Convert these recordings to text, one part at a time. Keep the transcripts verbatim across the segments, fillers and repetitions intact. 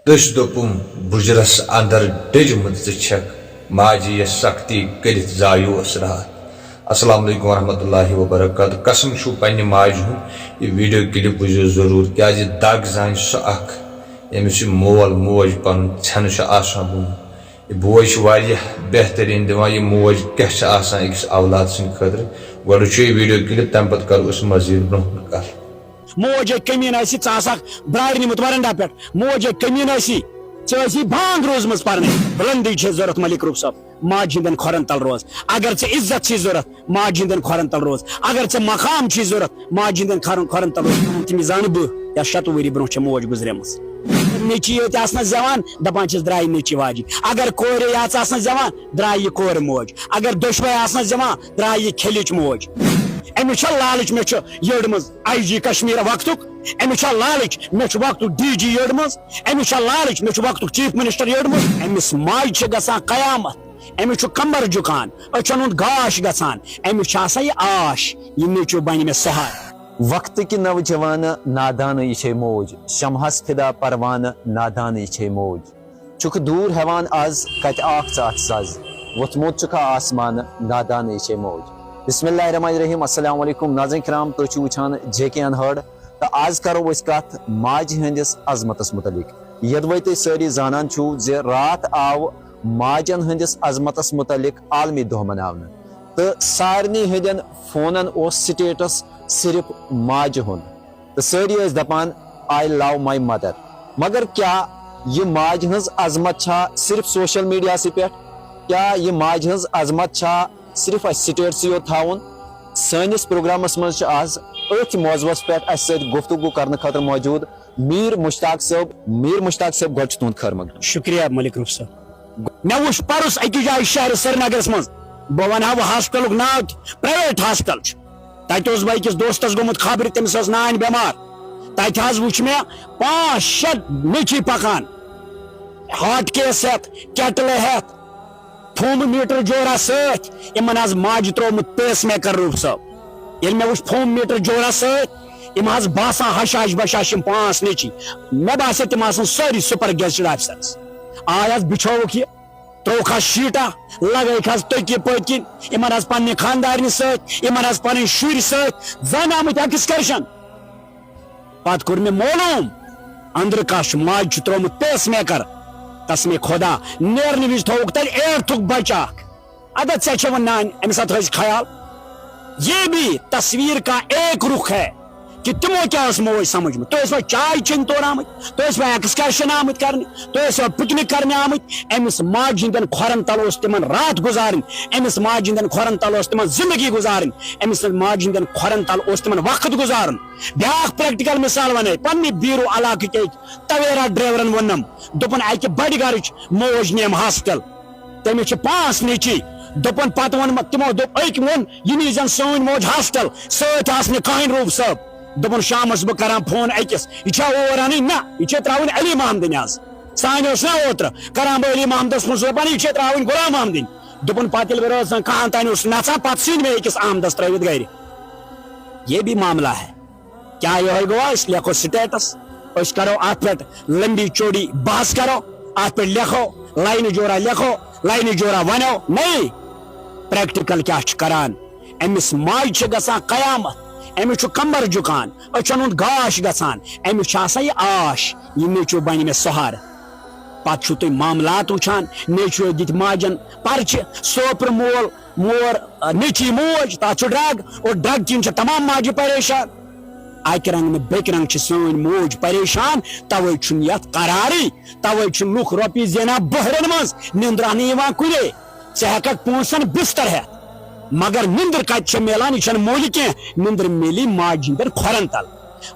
تٔسۍ دوٚپُم، بُجرس اندر ڈٔجمٕژ ژٕ چھکھ، ماجہِ یس سختی کٔرِتھ زایوس راتھ۔ السلام علیکم ورحمۃ اللہ وبرکاتہ۔ قسم چھُو پننہِ ماجہِ ہُنٛد، یہِ ویڈیو کلپ وٕچھزیو ضروٗر، کیازِ دگ زانہِ سُہ اکھ، ییٚمِس یہِ مول موج پنُن ژھٮ۪نہٕ چھُ آسان گوٚمُت۔ یہِ بوے چھُ واریاہ بہترین دِوان، یہِ موج کیاہ چھِ آسان أکِس اولاد سٕنٛدِ خٲطرٕ۔ گۄڈٕ وٕچھو یہِ ویڈیو کلپ، تمہِ پتہٕ کرو أسۍ مزید برونٛہہ کُن کتھ۔ موج ہے کمین آسی، ژٕ آسکھ برارِ نیمُت ورنڈا پٮ۪ٹھ۔ موج ہے کمین آسی، ژےٚ ٲسی بانگ روٗزمٕژ پرنٕچ۔ بلندی چھے ضرورت ملک روٗپ صٲب، ماجہِ ہٕنٛدٮ۪ن کھۄرن تل روز۔ اگر ژےٚ عزت چھی ضرورت، ماجہِ ہٕنٛدٮ۪ن کھۄرن تل روز۔ اگر ژےٚ مقام چھی ضرورت، ماجہِ ہٕنٛدٮ۪ن کھۄرن، کھۄرن تل روز۔ تِم زانہٕ بہٕ، یا شتوُہ ؤری برونٛہہ چھےٚ موج گُزریمٕژ۔ نیٚچی یٲتۍ آسنس زٮ۪وان، دپان چھِس درایہِ نیٚچی واجہِ۔ اگر کورے یٲژ آسنس زٮ۪وان، درایہِ یہِ کورِ موج۔ اگر دۄشوے آسنس زٮ۪وان، درایہِ یہِ کھیٚلِچ موج۔ أمِس چھےٚ لالٕچ، مےٚ چھُ یٔڑ منٛز آی جی کشمیر وقتُک، أمِس چھےٚ لالٕچ، مےٚ چھُ وقتُک ڈی جی یٔڑ منٛز، أمِس چھےٚ لالٕچ، مےٚ چھُ وقتُک چیف منسٹر یٔڑ منٛز۔ أمِس ماجہِ چھِ گژھان قیامت، أمِس چھُ کمبر جُکان، أچھن ہُنٛد گاش گژھان، أمِس چھُ آسان یہِ آش، یہِ نیٚچو بنہِ مےٚ سہارٕ۔ وقتٕکۍ نوجوانہٕ نادانہٕ یہِ چھے موج، شمہس فدا پروانہٕ نادانہٕ یہِ چھے موج۔ چھُکھ دوٗر ہٮ۪وان از، کتہِ آکھ ژٕ اتھ زز؟ ووٚتھمُت چھُکھا آسمانہٕ، نادانہٕ یہِ چھے موج۔ بسم اللہ الرحمن الرحیم۔ السلام علیکم ناظرین کرام، تُہۍ چھِو وٕچھان جے کے این ہٲرڈ۔ تہٕ آز کرو أسۍ کتھ ماجہِ ہٕنٛدِس عظمتس متعلق۔ یدوے تُہۍ سٲری زانان چھِو زِ راتھ آو ماجن ہٕنٛدِس عظمتس متعلق عالمی دۄہ مناونہٕ، تہٕ سارنٕے ہٕنٛدٮ۪ن فونن اوس سٹیٹس صرف ماجہِ ہُنٛد۔ تہٕ سٲری ٲسۍ دپان، "I love my mother۔" مگر کیا یہِ ماجہِ ہٕنٛز عظمت چھا صرف سوشل میڈیاسٕے پٮ۪ٹھ؟ کیا یہِ ماجہِ ہٕنٛز عظمت چھا صرف اسہِ سٹیٹسٕے یوت تھاوُن؟ سٲنِس پروگرامس منٛز چھِ آز أتھۍ موضوعس پٮ۪ٹھ اسہِ سۭتۍ گفتگو کرنہٕ خٲطرٕ موجود میر مشتاق صٲب۔ میر مشتاق صٲب، گۄڈٕ چھُ تُہُنٛد خٲر مقدم۔ شکریہ ملک روٗپ صٲب۔ مےٚ وُچھ پرُس أکِس جایہِ شہرِ سرینگرس منٛز، بہٕ ونہٕ ہا وۄنۍ ہاسپٹلُک ناو تہِ، پرایویٹ ہاسپٹل چھُ۔ تتہِ اوس بہٕ أکِس دوستس گوٚمُت خبرِ، تٔمِس ٲس نانۍ بٮ۪مار۔ تتہِ حظ وُچھ مےٚ پانٛژھ شےٚ نیٚچی پکان، ہارٹ کیس ہٮ۪تھ، کیٹلہٕ ہٮ۪تھ، تھومہٕ میٖٹر جورا سۭتۍ، یِمن حظ ماجہِ ترٛوومُت پیس میکر روٗپ صٲب۔ ییٚلہِ مےٚ وُچھ تھومہٕ میٖٹر جورا سۭتۍ، یِم حظ باسان ہشاش بشاش یِم پانٛژھ نیٚچی۔ مےٚ باسے تِم آسن سٲری سپر گیزٹڈ آفیسرس۔ آے حظ بِچھووُکھ یہِ، ترٛووُکھ حظ شیٖٹا، لگٲوِکھ حظ ٹٔکی پٔتۍ کِنۍ، یِمن حظ پننہِ خانٛدارنہِ سۭتۍ، یِمن حظ پنٕنۍ شُرۍ سۭتۍ، زن آمٕتۍ ایکسکرشن۔ پتہٕ کوٚر مےٚ معلوم، أنٛدرٕ کَس چھُ، ماجہِ چھُ ترٛوومُت پیس میکر۔ قسمِ خدا، نیرنہٕ وِزِ تھووُکھ تَتہِ ایٹتھُک بچہٕ اکھ۔ اَدٕ ژےٚ چھےٚ وۄنۍ نانۍ، أمِس ہا تھٲیزِ خیال۔ یہ بھی تصویر کا ایک رخ ہے کہ تِمو کیٛاہ ٲس موج سمجھمٕژ۔ تُہۍ ٲسوا چاے چیٚنۍ تور آمٕتۍ؟ تُہۍ ٲسوا ایکسکرشن آمٕتۍ کرنہِ؟ تُہۍ ٲسوا پکنک کرنہِ آمٕتۍ؟ أمِس ماجہِ ہٕنٛدٮ۪ن کھۄرن تل اوس تِمن راتھ گُزارٕنۍ، أمِس ماجہِ ہٕنٛدٮ۪ن کھۄرن تل اوس تِمن زندگی گُزارٕنۍ، أمِس ماجہِ ہٕنٛدٮ۪ن کھۄرن تل اوس تِمن وقت گُزارُن۔ بیاکھ پریکٹیکل مثال ونے، پننہِ بیرو علاقہٕ کہِ أکۍ تویرا ڈرائیورن ووٚننم، دوٚپُن، اکہِ بڈِ گرٕچ موج نیم ہاسپٹل، تٔمِس چھِ پانٛژھ نیٚچی، دوٚپُن، پتہٕ ووٚن تِمو، دوٚپ، أکۍ ووٚن، یہِ نیٖزٮ۪ن سٲنۍ موج ہاسپٹل، سۭتۍ آسنہٕ کٕہٕنۍ روٗپ صٲب۔ دوٚپُن، شامس بہٕ کران فون أکِس، یہِ چھا اور انٕنۍ؟ نہ، یہِ چھِ ترٛاوٕنۍ علی محمدٕنۍ آز۔ سانہِ اوس نہ اوترٕ کران بہٕ علی محمدس فون، سُہ دپان، یہِ چھِ ترٛاوٕنۍ غلام محمدٕنۍ۔ دوٚپُن، پتہٕ ییٚلہِ بہٕ رٲژ ہن کہن تانۍ اوسُس نژان، پتہٕ ژھٕنۍ مےٚ أکِس احمدس ترٲوِتھ گرِ۔ یہ بھی معاملہ ہے۔ کیا یہے گوٚو، أسۍ لیکھو سٹیٹس، أسۍ کرو اتھ پٮ۪ٹھ لمبی چوڑی بحث کرو، اتھ پٮ۪ٹھ لیکھو، لاینہٕ جورا لیکھو، لاینہٕ جورا ونو؟ نہیں، پریکٹیکل کیا چھُ کران؟ أمِس ماجہِ چھِ گژھان قیامت، أمِس چھُ کمبر جُکان، أچھن ہُنٛد گاش گژھان، أمِس چھُ آسان یہِ آش، یہِ نیٚچو بنہِ مےٚ سہارٕ۔ پتہٕ چھُو تُہۍ معاملات وٕچھان، نیٚچوۍ دِتۍ ماجن پرچہِ، سوپرٕ مول، مور، نیٚچی موج، تتھ چھُ ڈرگ، اور ڈرگ کِنۍ چھِ تمام ماجہِ پریشان۔ اکہِ رنگہٕ نہٕ بیٚکہِ رنگہٕ چھِ سٲنۍ موج پریشان، توے چھُنہٕ یتھ قرارٕے، توے چھِ لُکھ رۄپیہِ زینان بۄہرٮ۪ن منٛز، نِندرا نہٕ یِوان کُنے۔ ژٕ ہٮ۪ککھ پونٛسن بستر ہٮ۪تھ، مگر نِندٕر کتہِ چھےٚ میلان؟ یہِ چھنہٕ مٔلۍ کینٛہہ، نِندٕر میلی ماجہِ ہٕنٛدٮ۪ن کھۄرن تل۔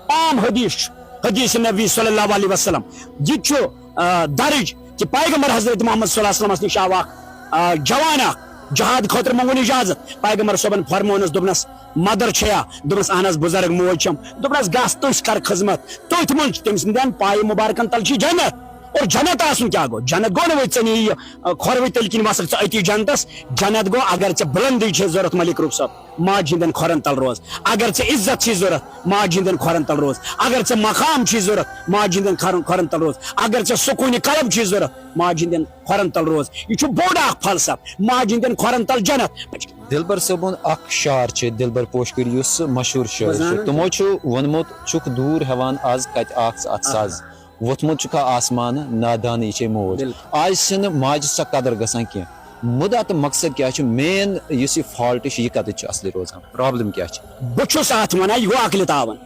عام حدیث چھُ، حدیث نبی صلی اللہ علیہ وسلم، یہِ تہِ چھُ، آ، درج کہِ پیغمبر حضرت محمد صلی اللہ علیہ وسلمس نِش آو اکھ، آ، جوان اکھ جہاد خٲطرٕ منٛگُن اجازت۔ پیغمبر صٲبن فرمونس، دوٚپنس، "مدر چھیا؟" دوٚپنس، "اہن حظ، بزرگ موج چھم۔" دوٚپنس، "گژھ، تٔسۍ کر خدمت، تٔتھۍ منٛز چھِ تٔمۍ سٕنٛدٮ۪ن پایہِ مبارکن تل چھِ جنت۔" اور جنت آسُن کیٛاہ گوٚو؟ جنت گوٚو نہٕ وۄنۍ ژےٚ نِیہِ یہِ، آ، کھۄر وۄنۍ تٔلۍ کِنۍ وسکھ ژٕ أتی جنتس۔ جنت گوٚو اگر ژےٚ بُلندی چھے ضروٗرت ملک روٗپ صٲب، ماجہِ ہٕنٛدٮ۪ن کھۄرن تل روز۔ اگر ژےٚ عزت چھے ضروٗرت، ماجہِ ہٕنٛدٮ۪ن کھۄرن تل روز۔ اگر ژےٚ مقام چھے ضروٗرت، ماجہِ ہٕنٛدٮ۪ن کھۄرن، کھۄرن تل روز۔ اگر ژےٚ سکوٗنِ قلب چھے ضروٗرت، ماجہِ ہٕنٛدٮ۪ن کھۄرن تل روز۔ یہِ چھُ بوٚڑ اکھ فلسفہٕ، ماجہِ ہٕنٛدٮ۪ن کھۄرن تل جنت۔ دلبر صٲبُن اکھ شعر چھُ، دلبر پوشکر یُس مشہوٗر شٲعر بہٕ چھُ، زانان تِمو چھُ۔ چھُ ووٚنمُت، چھُکھ دوٗر ہٮ۪وان از کتہِ آکھ ژٕ اتھ آہا۔ سز، ووٚتھمُت چھُکھا آسمانہٕ، نادانٕے چھے موج۔ بِلکُل۔ آز چھِنہٕ ماجہِ سۄ قدر گژھان کینٛہہ۔ مُدا تہٕ مقصد کیٛاہ چھُ؟ مین یُس یہِ فالٹ چھُ، یہِ کتٮ۪تھ چھُ اصلی روزان؟ پرابلم کیٛاہ چھِ؟ بہٕ چھُس اتھ ونان، یہِ گوٚو عقلہِ تاوان۔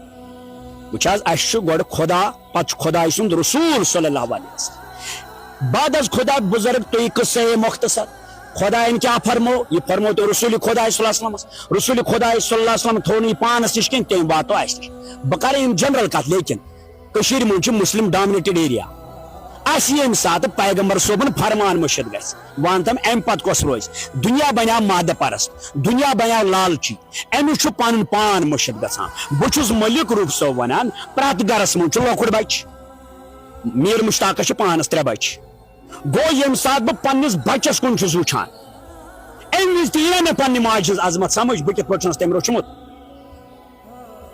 وٕچھ حظ، اسہِ چھُ گۄڈٕ خۄدا، پتہٕ چھُ خۄداے سُنٛد رسول صلی اللہ علیہ وسلم۔ بعد از خۄدا بُزرگ، تُہۍ قصے مختصر۔ خۄدایَن کیٛاہ فرمو؟ یہِ فرمو تۄہہِ رسول خۄداے صلی اللہ علیہ وسلمس۔ رسول خۄداے صلی اللہ علیہ وسلم تھوٚو نہٕ یہِ پانس نِش کینٛہہ، تٔمۍ واتو اسہِ نِش۔ بہٕ کرٕ in general کتھ، لیکن کٔشیٖرِ منٛز چھِ Muslim dominated area۔ اسہِ ییٚمہِ ساتہٕ پیغمبر صٲبُن فرمان مٔشِتھ گژھِ، وَن تم، امہِ پتہٕ کۄس روزِ؟ دُنیا بنیٛاو مادٕ پرست، دُنیا بنیٛاو لالچی، أمِس چھُ پنُن پان مٔشِتھ گژھان۔ بہٕ چھُس ملک روٗپ صٲب ونان، پرٛٮ۪تھ گرس منٛز چھُ لۄکُٹ بچہِ۔ میٖر مشتاقس چھِ پانس ترٛےٚ بچہِ۔ گوٚو، ییٚمہِ ساتہٕ بہٕ پننِس بچس کُن چھُس وٕچھان، امہِ وِزِ تہِ یی نہ مےٚ پننہِ ماجہِ ہٕنٛز عظمت سمجھ، بہٕ کِتھ پٲٹھۍ چھُنس تٔمۍ روٚچھمُت۔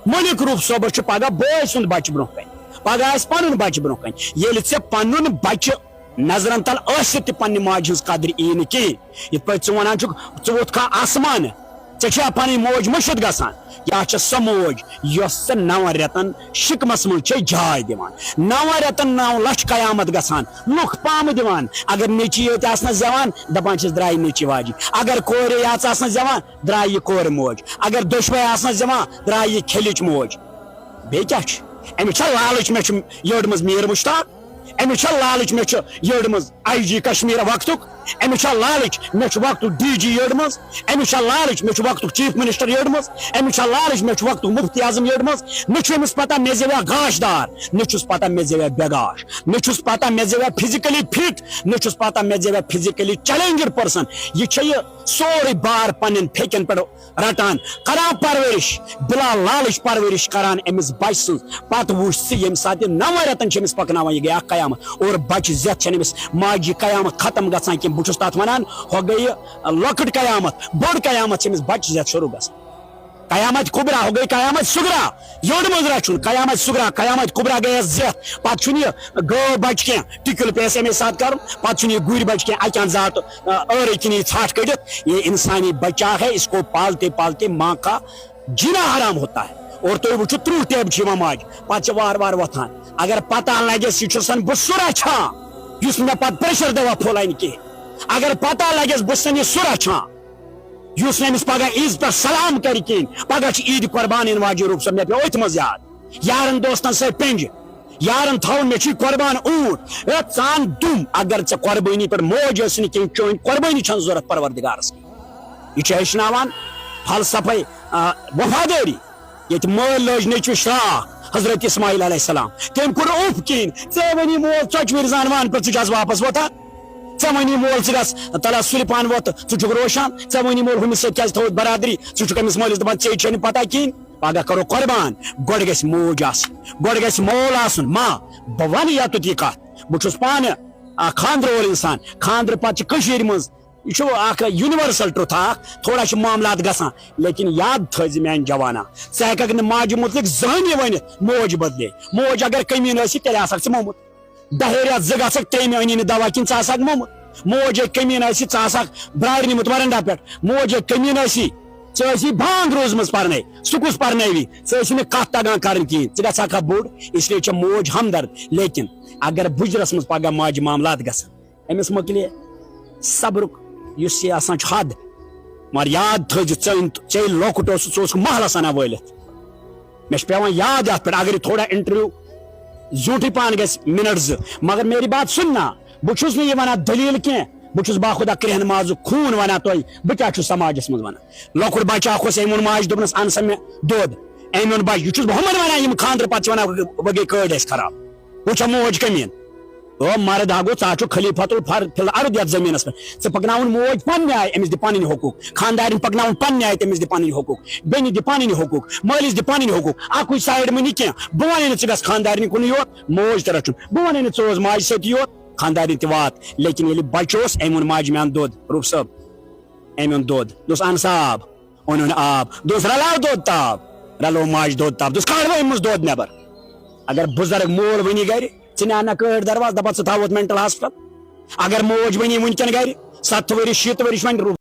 ملک روٗپ صٲبس چھُ پگاہ بٲے سُنٛد بچہِ برونٛہہ کنہِ، پگاہ آسہِ پنُن بچہِ برونٛہہ کنہِ۔ ییٚلہِ ژےٚ پنُن بچہِ نظرن تل ٲسِتھ تہِ پننہِ ماجہِ ہٕنٛز قدر یی نہٕ کینٛہہ، یِتھ پٲٹھۍ ژٕ ونان چھُکھ، ژٕ ووٚتھکھا آسمانہٕ، ژےٚ چھےٚ پنٕنۍ موج مٔشِتھ گژھان؟ یا چھےٚ سۄ موج یۄس ژےٚ نون رٮ۪تن شِکمس منٛز چھے جاے دِوان، نون رٮ۪تن نو لچھ قیامت گژھان، لُکھ پامہٕ دِوان؟ اگر نیٚچی یٲتۍ آسنس زٮ۪وان، دپان چھِس درایہِ نیٚچی واجہِ، اگر کورِ یٲژ آسنس زٮ۪وان، درایہِ یہِ کورِ موج، اگر دۄشوے آسنس زٮ۪وان، درایہِ یہِ کھیٚلِچ موج۔ بیٚیہِ کیٛاہ چھُ؟ أمِس چھا لالٕچ مےٚ چھُ یٔڈ منٛز میٖر مشتاق؟ أمِس چھا لالٕچ مےٚ چھُ یٔڈ منٛز آی جی کشمیر وقتُک؟ أمِس چھا لالٕچ مےٚ چھُ وقتُک ڈی جی یٔڈ منٛز؟ أمِس چھا لالٕچ مےٚ چھُ وقتُک چیف منسٹر یٔڈ منٛز؟ أمِس چھا لالٕچ مےٚ چھُ وقتُک مفتی اعظم یٔڈ منٛز؟ نہ چھُ أمِس پتہ مےٚ زیویا گاش دار، نہ چھُس پتہ مےٚ زیویا بے گاش، نہ چھُس پتہ مےٚ زیویا physically fit، نہ چھُس پتہ مےٚ زیویا physically challenged person۔ یہِ چھےٚ یہِ سورُے بار پننٮ۪ن پھیٚکٮ۪ن پٮ۪ٹھ رٹان، کران پرورش، بلا لالچ پرورش کران أمِس بچہِ سٕنٛز۔ پتہٕ وُچھ ژٕ، ییٚمہِ ساتہٕ یہِ نون رٮ۪تن چھِ أمِس پکناوان، یہِ گٔیاکھ قیامت۔ اور بچہِ زٮ۪تھ چھنہٕ أمِس ماجہِ قیامت ختم گژھان کینٛہہ۔ بہٕ چھُس تتھ ونان، ہۄ گٔیہِ لۄکٕٹ قیامت، بٔڑ قیامت چھِ أمِس بچہِ زٮ۪تھ شروع گژھان۔ قیامت کبرا، ہۄ گٔیہِ قیامت صغرا۔ یٔڈ منٛز رچھُن قیامت صغرا، قیامت کبرا گٔیس زٮ۪تھ۔ پتہٕ چھُنہٕ یہِ گٲو بچہِ کینٛہہ، ٹِکِل پیٚیَس اَمے ساتہٕ کرُن۔ پتہٕ چھُنہٕ یہِ گُرۍ بچہِ کینٛہہ، اکہِ اندٕ ذات، آ، ٲرٕے کِنۍ یی ژھٹھ کٔڑِتھ۔ یہ انسانی بچہ ہے، اس کو پالتے پالتے ماں کا جینا حرام ہوتا ہے۔ اور تُہۍ وٕچھِو، ترٕٛہ ٹیبہٕ چھِ یِوان ماجہِ، پتہٕ چھِ وارٕ وارٕ وۄتھان۔ اگر پتہ لگٮ۪س یہِ چھُسن بہٕ سُہ رچھان یُس نہٕ مےٚ پتہٕ پریشر دوا پھوٚل انہِ کینٛہہ، اگر پتہ لگٮ۪س بہٕ چھُسن یہِ سُہ رچھان یُس نہٕ أمِس پگاہ عیٖد پٮ۪ٹھ سلام کرِ کِہیٖنۍ، پگاہ چھِ عیٖد قربان یِنہٕ واجہِ روٗپ صٲب، مےٚ پیوٚو أتھۍ منٛز یاد۔ یارن دوستن سۭتۍ پٮ۪نٛجہِ، یارن تھاوُن، مےٚ چھُے قربان اوٗنٹ۔ ہے، ژان دُم، اگر ژےٚ قربٲنی پٮ۪ٹھ موج ٲسٕے نہٕ کِہیٖنۍ، چٲنۍ قربٲنی چھَنہٕ ضوٚرتھ پروردگارس کِہیٖنۍ۔ یہِ چھُ ہیٚچھناوان فلسفے، آ، وفادٲری۔ ییٚتہِ مٲلۍ لٲج نیٚچوِ شراکھ، حضرت اسماعیل علیہ السلام، تٔمۍ کوٚر نہٕ اُف کِہیٖنۍ۔ ژےٚ وَنی مول، ژۄچہِ وِرِ زان وان پٮ۪ٹھ ژٕ چھَس واپس وۄتھان؟ ژےٚ وَنی مول، ژٕ گژھ تَلہ سُلہِ پان وۄتھ، ژٕ چھُکھ روشن۔ ژےٚ وَنی مول، ہُمِس سۭتۍ کیٛازِ تھوٚوُتھ برادری؟ ژٕ چھُکھ أمِس مٲلِس دَپان، ژےٚ چھے نہٕ پتہ کِہیٖنۍ۔ پگاہ کرو قربان، گۄڈٕ گژھِ موج آسٕنۍ، گۄڈٕ گژھِ مول آسُن۔ ما، بہٕ وَنہٕ یَتُتھ یہِ کَتھ، بہٕ چھُس پانہٕ اَکھ خانٛدرٕ وول اِنسان۔ خانٛدرٕ پتہٕ چھِ کٔشیٖرِ منٛز، یہِ چھُ اَکھ universal truth اَکھ، تھوڑا چھِ معاملات گژھان، لیکن یاد تھٲیزِ میٛانہِ جوانا، ژٕ ہٮ۪کَکھ نہٕ ماجہِ مُتعلِق زٕہٕنۍ یہِ ؤنِتھ، موج بدلے۔ موج اگر کٔمیٖن ٲسی، تیٚلہِ آسَکھ ژٕ مومُت۔ دَہے رٮ۪تھ زٕ گژھکھ، ترٛیٚیمہِ أنی نہٕ دوا کِنہٕ ژٕ آسکھ مومُت۔ موج ییٚلہِ کٔمیٖن ٲسی، ژٕ آسکھ برارِ نیٖمٕژ ورنڈا پٮ۪ٹھ۔ موج ییٚلہِ کٔمیٖن ٲسی، ژےٚ ٲسی بانٛگ روٗزمٕژ پرنے، سُہ کُس پرنٲوی؟ ژےٚ ٲسی نہٕ کتھ تگان کرٕنۍ کِہیٖنۍ، ژٕ گژھکھ ہا بوٚڑ۔ اس لیے چھےٚ موج ہمدرد۔ لیکن اگر بُجرس منٛز پگاہ ماجہِ معاملات گژھن، أمِس مۄکلے صبرُک یُس یہِ آسان چھُ حد۔ مگر یاد تھٲیزِ، ژےٚ أنۍ، ژےٚ ییٚلہِ لۄکُٹ اوسُکھ، ژٕ اوسُکھ محلس انان وٲلِتھ۔ مےٚ چھُ پٮ۪وان یاد یَتھ پٮ۪ٹھ، اگر یہِ تھوڑا انٹرویو زیوٗٹھٕے پہن گژھِ، مِنٹ زٕ، مگر میری بات سُننا، بہٕ چھُس نہٕ یہِ وَنان دٔلیٖل کینٛہہ، بہٕ چھُس باخُدا کرٛیٚہن مازُک خوٗن وَنان تۄہہِ، بہٕ کیٛاہ چھُس سماجَس منٛز وَنان؟ لۄکُٹ بَچہٕ اَکھ اوس، أمۍ ووٚن ماجہِ، دوٚپنَس، "اَن سا مےٚ دۄد"، أمۍ ووٚن، "بَچہٕ، یہِ چھُس بہٕ ہُمَن وَنان، یِم خانٛدرٕ پَتہٕ چھِ وَنان، 'وۄنۍ گٔے کٲڑۍ اَسہِ خراب، وۄنۍ چھےٚ موج کٔمیٖن۔'" او مرد ہا گوٚو، ژٕ ہا چھُکھ خلیفۃ الفر-، فی الارض یتھ زمینس پٮ۪ٹھ۔ ژٕ پکناوُن موج پننہِ آیہِ، أمِس دِ پنٕنۍ حقوٗق۔ خاندارِنۍ پکناوُن پننہِ آیہِ، تٔمِس دِ پنٕنۍ حقوٗق۔ بیٚنہِ دِ پنٕنۍ حقوٗق، مٲلِس دِ پنٕنۍ حقوٗق۔ اکُے سایڈ مہٕ نہِ کینٛہہ۔ بہٕ ونَے نہٕ ژٕ گژھ خاندارِنہِ کُنُے یوت، موج تہِ رچھُن۔ بہٕ ونَے نہٕ ژٕ اوس ماجہِ سۭتۍ یوت، خاندارِنۍ تہِ وات۔ لیکن ییٚلہِ بچہٕ اوس، أمۍ اوٚن ماجہِ مےٚ اندٕ دۄد، روٗف صٲب، أمۍ اوٚن دۄد۔ دوٚپُس، "اَن سا آب۔" اوٚن، اوٚن آب۔ دوٚپُس، "رلاو دۄد تہٕ آب۔" رلوو ماجہِ دۄد تہٕ آب۔ دوٚپُس، "کھالو أمِس دۄد نٮ۪بر۔" اگر بُزرگ مول ونہِ گرِ، ژٕ نہ انکھ کٲڑۍ درواز، دپان، "ژٕ تھاوتھ مینٹل ہاسپٹل۔" اگر موج ونہِ وٕنکٮ۪ن گرِ، ستھ ؤری، شیٖتھ ؤری چھِ وۄنۍ